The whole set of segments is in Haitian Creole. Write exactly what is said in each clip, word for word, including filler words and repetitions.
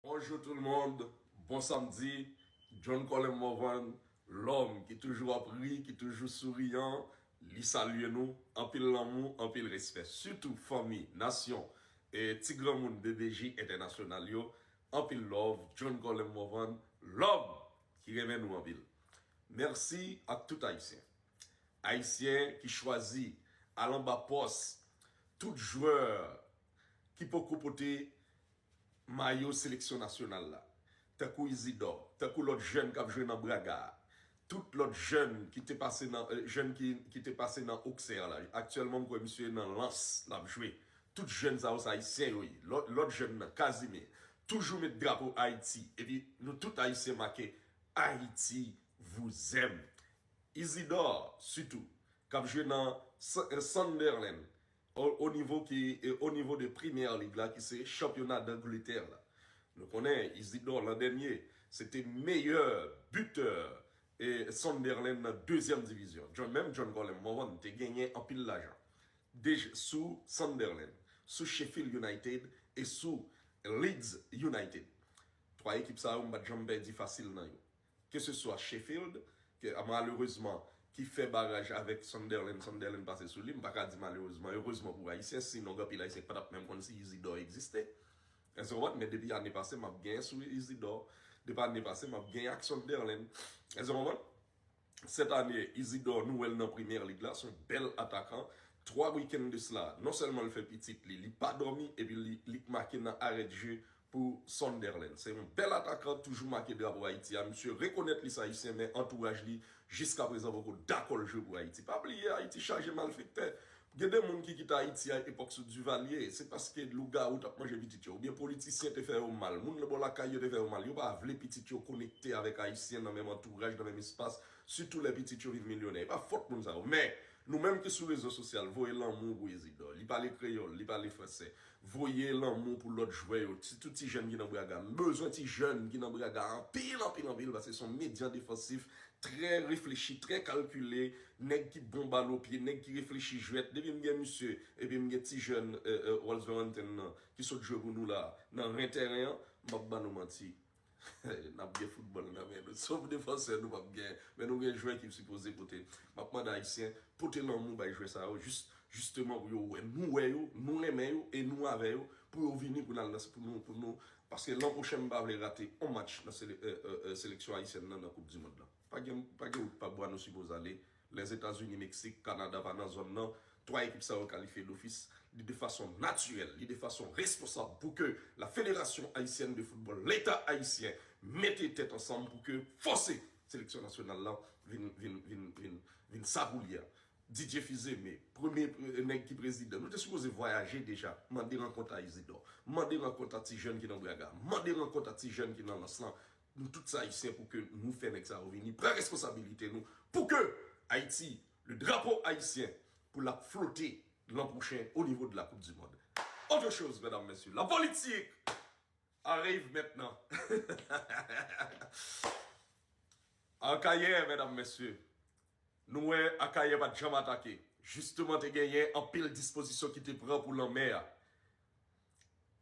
Bonjour tout le monde, bon samedi. John Colin Morvan, l'homme qui toujours ap ri, ki toujou souriant, li salye nou, anpil lanmou, anpil respè. Sitou fanmi, nasyon, e ti granmoun B B J entènasyonal yo, anpil love, John Colin Morvan, l'homme ki renmen nou anpil. Mèsi ak tout Ayisyen. Ayisyen ki chwazi al anba pòs tout jwè ki poko pote mayo seleksyon nasyonal la. Tankou Isidor, tankou lòt jèn k ap jwe nan Braga a. Tout lòt jèn ki te pase nan, eh, jèn ki, ki te pase nan Auxerre la. Aktyèlman, m kwè misye nan Lens, l ap jwe. Tout jèn sa yo, se Ayisyen yo ye. Lòt, lòt jèn nan, Casimir, toujou met drapo Ayiti. Epi, nou tout Ayisyen make Haïti vous aime. Isidor, sitou, k ap jwe nan Sa- eh, Sunderland, o, o nivo ki, eh, o nivo de Premier League la, ki se chanpyona Dangletè la. Nou konnen Isidor, lan dènye, se te meyè bitè e Sunderland nan dezyèm divizyon. John, menm John Colin Morvan te genyen anpil lajan. Dej- sou Sunderland, sou Sheffield United e sou Leeds United. Twa ekip sa yo, m pa t janm pèdi fasil nan yo. Ke se swa Sheffield, ke malerezman, ki fè baraj avèk Sunderland, Sunderland pase sou li, m pa ka di malerezman, erezman pou Ayisyen, sinon gen anpil Ayisyen ki pa t ap menm konn si Isidor egziste. Èske w konprann? Men depi ane pase, m ap gen sou Isidor. Depi ane pase, m ap gen ak Sunderland. Èske w konprann? Sèt ane, Isidor, nou wè l nan Premier League la, se yon bèl atakan. Twa wikenn de sila, non sèlman l fè pitit li, li pa dòmi, epi li, li k make nan arè de je pou Sunderland. Se yon bèl atakan, toujou make drapo Ayiti a. Misye rekonèt li se Ayisyen, men antouraj li, jiskaprezan, poko dakò l jwe pou Ayiti. Pa bliye, Ayiti chaje malfektè. Gen de moun ki kite Ayiti a epòk sou Duvalier, se paske lougawou t ap manje pitit yo, oubyen politisyen te fè yo mal, moun nan bò lakay yo te fè yo mal, yo pa vle pitit yo konekte avèk Ayisyen nan menm antouraj, nan menm espas, sitou lè pitit yo vin milyonè. E pa fòt moun sa yo. Men, nou menm ki sou rezo sosyal, voye lanmou pou Isidor. Li pale kreyòl, li pale fransè. Voye lanmou pou lòt jwè yo, sitou ti jèn ki nan Braga. M bezwen ti jèn ki nan Braga anpil, anpil, anpil, paske se yon medyan defansif trè reflechi, trè kalkile, nèg ki bon bal o pye, nèg ki reflechi jwèt. Depi m gen misye, epi m gen ti jèn, eh, eh, Wolverhampton nan, ki sot jwe pou nou la, nan ren tèren an, m ap ba nou manti. N ap gen foutbòl nan men nou. Sof defansè nou p ap gen, men nou gen jwè ki sipoze pote. M ap mande Ayisyen, pote lanmou bay jwè sa yo, jis, jisteman pou yo wè, nou wè yo, nou renmen yo, e nou avè yo, pou yo vini pou n al nan, pou nou, pou nou, paske lan pwochen m pa vle rate yon match nan sele- eh, eh, eh, seleksyon ayisyèn nan, nan Koup di Mond lan. Pa gen, pa gen wout pa bwa nou sipoze ale. Lèzetazini, Meksik, Kanada pa nan zòn nan. Twa ekip sa yo kalifye dofis. Li de fason natirèl, li de fason responsab pou ke la Fédération Haïtienne de Football, Leta ayisyen, mete tèt ansanm pou ke fòse seleksyon nasyonal la vin, vin, vin, vin, vin sa pou li a. Didier Fils-Aimé, premye, eh, nèg ki prezidan. Nou te sipoze vwayaje deja, mande rankont a Isidor, mande rankont a ti jèn ki nan Braga, mande rankont a ti jèn ki nan Lens lan. Nou tout se Ayisyen pou ke nou fè nèg sa yo vini, pran responsabilite nou, pou ke Ayiti, le drapo ayisyen, pou l ap flote lan pwochen o nivo de la Coupe du Monde. Autre chose, medam, mesye, la politik arrive maintenant. Akayè, medam, mesye, nou wè Akayè pa t janm atake. Jisteman, te genyen anpil dispozisyon ki te pran pou lanmè a.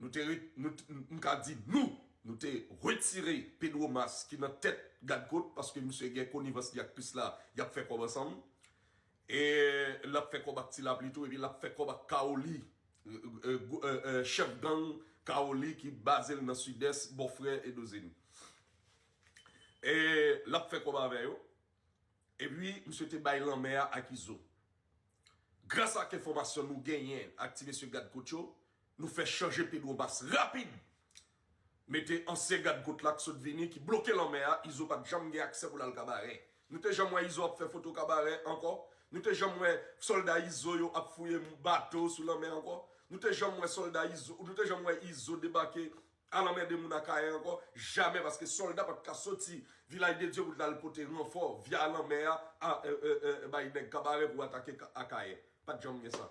Nou te, re- nou, t- m ka di nou, nou te retire Pedro Mas ki nan tèt gadkot, paske misye gen konivans li ak Krisla, y ap fè kòb ansanm. E l ap fè kòb ak Ti Lapli tou, epi l ap fè kòb ak Kaoli, eh, eh, gwo- eh, eh, chèf gang Kaoli ki baze l nan Sidès, bòfrè Edozin. E l ap fè kòb avè yo. Epi, misye te bay lanmè a ak Izo. Gras ak enfòmasyon nou genyen ak ti mesye gadkot yo, nou fè chanje Pedro Mas rapid. Mete ansyen gadkot la k sot vini, ki bloke lanmè a, Izo pa t janm gen aksè pou l al Kabarè. Nou te janm wè Izo ap fè foto Kabarè ankò? Nou te janm wè sòlda Izo yo ap fouye bato sou lanmè ankò? Nou te janm wè sòlda Izo, nou te janm wè Izo debake al anmède moun Akayè ankò? Jamè, paske sòlda pa t ka soti Vilaj de Dye pou l al pote ranfò via lanmè a, a, e, e, e, bay nèg Kabarè pou atake Ka- Akayè. Pa t janm gen sa.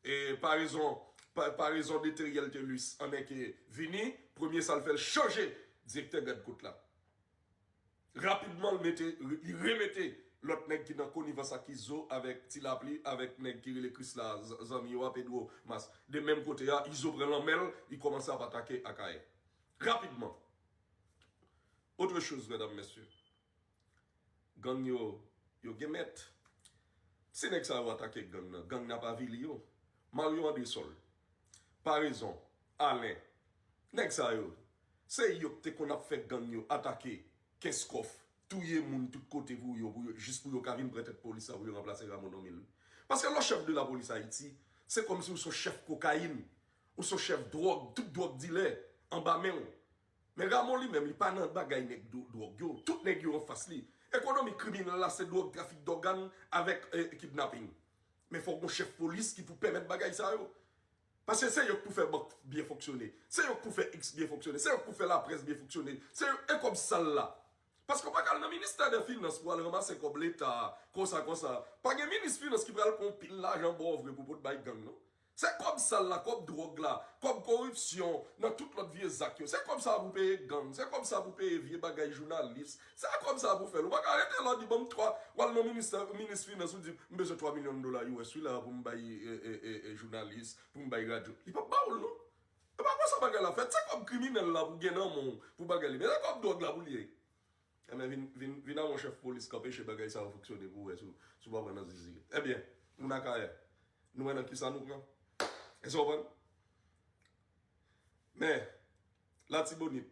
E parezon, pa- parezon de Theriel Thelus, an enke vini, premye sa l fè, l chanje direktè gadkot la. Rapidman, l mete, li remete lòt nèg ki nan konivans ak Izo, avèk Ti Lapli, avèk nèg ki rele Krisla, z- zanmi yo a, Pedro Mas. De menm kote a, Izo pran lanmè l, li kòmanse ap atake Akayè. Rapidman. Autre chose, medam, mesye. Gang yo, yo gen mèt. Si nèg sa yo atake gang nan, gang nan ap avili yo. Mario Andresol, Parezon, Alen, nèg sa yo, se yo ki te konn ap fè gang yo atake Kenskòf, touye moun tout kote pou yo, pou yo, jis pou yo ka vin pran tèt polis la, pou yo ranplase Rameau Normil. Paske lè w chèf de lapolis Ayiti, se kòmsi w se yon chèf kokayin, ou se yon chèf dwòg, tout dwòg dilè anba men w. Men Rameau li menm, li pa nan bagay nèg dwo-, dwòg yo. Tout nèg yo anfas li. Ekonomi kriminèl la, se dwòg, trafik dògàn avèk, eh, kidnaping. Men fòk gon chèf polis ki pou pèmèt bagay sa yo. Paske se yo k pou fè bank byen fonksyone. Se yo k pou fè X byen fonksyone. Se yo k pou fè laprès byen fonksyone. Se yo, e kòb sal la. Paske w pa ka al nan ministè de finans pou al ranmase kòb leta, konsa, konsa. Pa gen minis finans ki pral pran yon pil lajan ba w vre pou pot bay gang, non. Se kòb sal la, kòb dwòg la, kòb koripsyon, nan tout lòt vye zak yo. Se kòb sa pou peye gang, se kòb sa pou peye vye bagay jounalis. Se kòb sa pou fè l. Ou pa ka rete la w di, "Ban m twa," w al nan ministè, minis finans, ou di, "M bezwen twa milyon dola U S wi la pou m bay, e, e, e, e, jounalis, pou m bay radyo." Li p ap ba w l, non. E pa konsa bagay la fèt. Se kòb kriminèl la pou gen nan men w pou bagay li. Men se kòb dwòg la pou l ye. Enben, vin, vin, vin ak yon chèf polis k anpeche bagay sa yo fonksyone pou w wè si, si w pa pran nan zizi. Ebyen, moun Akayè, nou wè nan kisa nou pran. Èske w konprann? Men, Latibonit,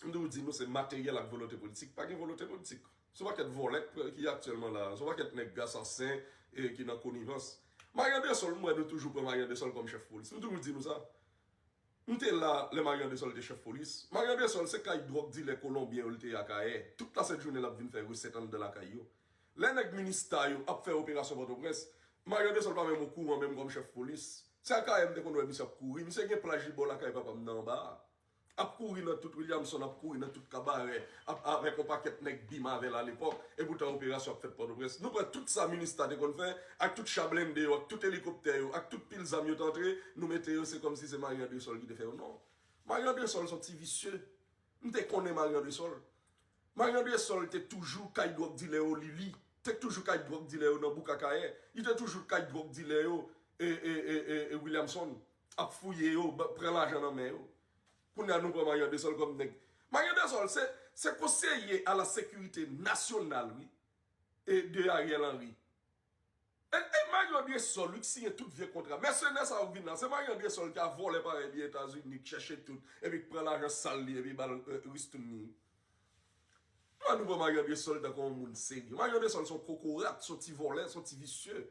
m toujou di nou se materyèl ak volonte politik. Pa gen volonte politik. Se yon pakèt vòlè k, ki aktyèlman la. Se yon pakèt nèg asasen, e, ki nan konivans. Mario Andresol, m wè nou toujou pran Mario Andresol kòm chèf polis. M toujou di nou sa. M te la lè Mario Andresol te chèf polis. Mario Andresol se kay dwòg dilè kolonbyen yo l te ye Akayè. Tout lasent jounen l ap vin fè resèt anndan lakay yo. Lè nèg minista yo ap fè operasyon Pòtoprens, Mario Andresol pa menm okouran menm kòm chèf polis. Se Akayè m te konn wè misye ap kouri. Misye gen plaj li bò lakay papa m nan anba a. Ap kouri nan tout Williamson, ap kouri nan tout kabarè, ap, avèk yon pakèt nèg bim avè l alepòk, epoutan operasyon ap fèt Pòtoprens. Nou pran tout sa minista te konn fè, ak tout cha blende yo, ak tout elikoptè yo, ak tout pil zam yo t antre, nou mete yo, se kòmsi se Mario Andresol ki te fè yo. Non. Mario Andresol se yon ti visye. M te konnen Mario Andresol. Mario Andresol te toujou kay dwòg dilè yo Lili. Te toujou kay dwòg dilè yo nan bouk Akayè. Li te toujou kay dwòg dilè yo, e, e, e, e, e Williamson. Ap fouye yo, ba, pran lajan nan men yo. Kounye a nou pran Mario Andresol kòm nèg. Mario Andresol se, se konseye a la sekirite nasyonal, wi. E de Ariel Henry. E, e Mario Andresol, wi, k siyen tout vye kontra. Mèsenè sa yo k vin la, se Mario Andresol ki a vòlè parèy li Etazini, k chèche tout, epi k pran lajan sal li, epi ba l, e, ristoun li. Mwen nou pran Mario Andresol tankou yon moun serye. Mario Andresol se yon kokorat, se yon ti vòlè, se yon ti visye.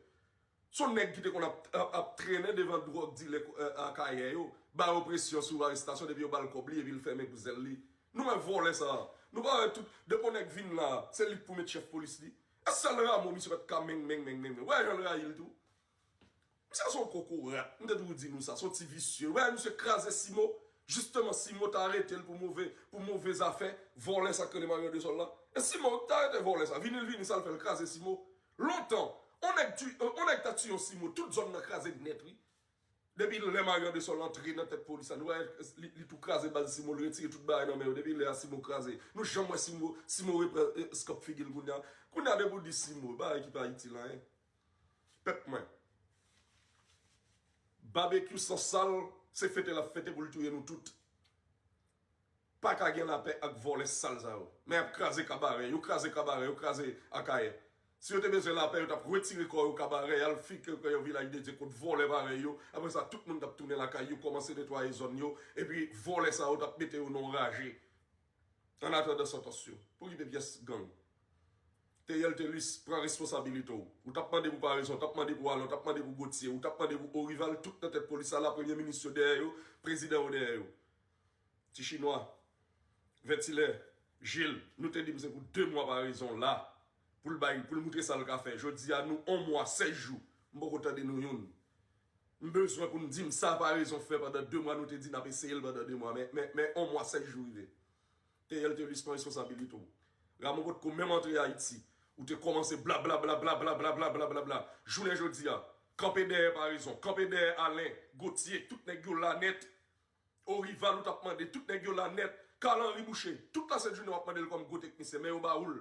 Se yon nèg ki te konn ap, ap, ap trennen devan dwòg dilè, e, Akayè yo, ba yo presyon sou arestasyon, depi yo ba l kòb li, epi l fèmen pou zèl li. Nou wè vòlè sa a. Nou pa wè tout, depi yon nèg vin la, se li k pou met chèf polis li. E sèl Rameau misye pa t ka menm, menm, menm, menm. Wè jan l rayi l tou. Misye se yon kokorat. M te toujou di nou sa, se yon ti visye. Wè misye kraze Simo. Jisteman, Simo t arete l pou move, pou move zafè. Vòlè sa k rele Mario Andresol la. E Simo ki t arete vòlè sa. Vini l vini, sa l fè l kraze Simo. Lontan, on nèg ti, on nèg ta tiye yon Simo, tout zòn nan kraze nèt, wi. Depi lè Mario Andresol antre nan tèt polis la, nou wè li, li tou kraze baz Simo, li retire tout bagay nan men yo. Depi lè a Simo kraze. Nou janm wè Simo, Simo repran, e, skanp figi l kounye a. Kounye a depi w di Simo, bagay ki pa itil anyen. Pèp mwen. Babekyou san sal, se fete l ap fete pou l touye nou tout. Pa ka gen lapè ak vòlè sal sa yo. Men y ap kraze kabarè, yo kraze kabarè, yo kraze Akayè. Si yo te bezwen lapè, yo t ap retire kò yo kabarè, y al fike kò yo Vilaj de Dye kot vòlè parèy yo. Apre sa, tout moun t ap tounen lakay yo, kòmanse netwaye zòn yo, epi vòlè sa yo t ap mete yo nan yon raje. An atandan santans yo. Pou kite pyès gang. Theriel Thelus, pran responsabilite w. Ou t ap mande pou Parezon, ou t ap mande pou Alen, ou t ap mande pou Gauthier, ou t ap mande pou Orival, tout nan tèt polis la, la, premye minis yo dèyè yo, prezidan yo dèyè yo. Ti Chinwa, Vètilè, Jil, nou te di m se pou de mwa Parezon la, pou l bay, pou l moutre sa l ka fè. Jodi a, nou on mwa, sèz jou, m poko tande nou youn. M bezwen pou n di m sa Parezon fè pandan de mwa, nou te di n ap eseye l pandan de mwa, men, men, men on mwa, sèz jou rive. Theriel Thelus pran responsabilite w. Rameau potko menm antre Ayiti. Ou te kòmanse blablabla, blablabla, blablabla. Jounen jodi a, kanpe dèyè Parezon, kanpe dèyè Alen, Gauthier, tout nèg yo la nèt. Orival ou t ap mande, tout nèg yo la nèt. Carl Henry Boucher, tout lasent jounen w ap mande l kòm gwo teknisyen, men yo ba ou l.